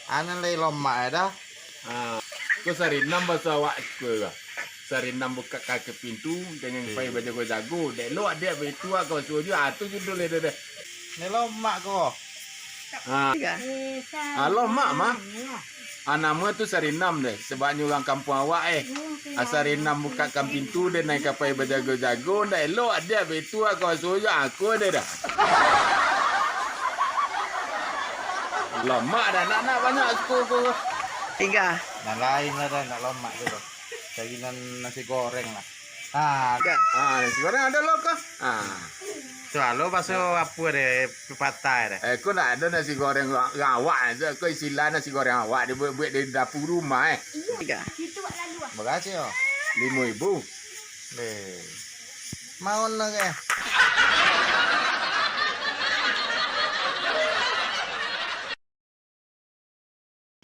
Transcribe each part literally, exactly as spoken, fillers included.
Anan lai lomak e dah. Ha, ko sarinam baso awak ko lah. Sarinam bukak kaki pintu, jangan pai bajago-jago. Dek lo adiak baitu ah, kau suruah juo. Ah, tu judul dia deh. Ni lomak ko. Ha. Ah, lomak mah. Ah, namo tu sarinam deh, sebabnyo urang kampuang awak eh. Ah, sarinam bukakkan pintu deh, naiak ka pai bajago-jago, ndak elok adiak baitu ah, kau suruah juo. Ah, ko deh dah. Lomak dah, nak, nak banyak suko ko. Tiga. Nan lain lah dah, nak lomak tu doh. Cari nan nasi goreng lah. Ha. Tiga. Ha, nasi goreng ado lo ko? Ha. Tu alo baso apo deh, pepatah deh. Eh, ko nak ado nasi goreng ra-, rawak, ko istilah nasi goreng awak dibuek-buek di dapur rumah eh. Tiga. Makasih yo. Limo ribu. Deh. Mau no ke?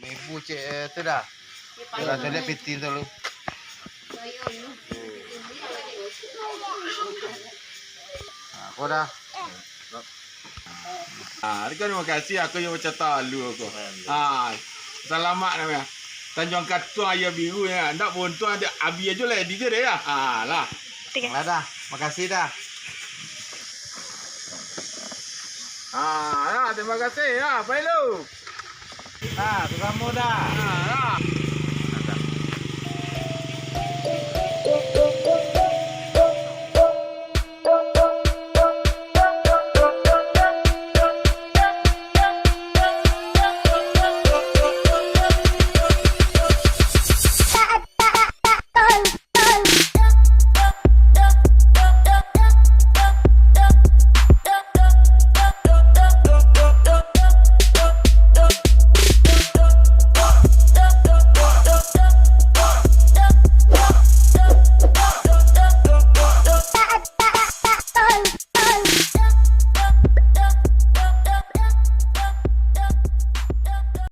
Ibu cek, eh, tu dah. Dah caliak piti tu lu. Nah, ko dah. Ah, terima kasih aku yang macam talu aku. Ah, salamat namanya. Tanjuang Katua aia biru ya. Ndak beruntung ada abi aja lah di je deh ya. Ah, lah. Tiga. Lah dah. Makasih dah. Ah, ya, terima kasih ya, Pak Ilu. Nah, tu kamu dah. Ah, ya.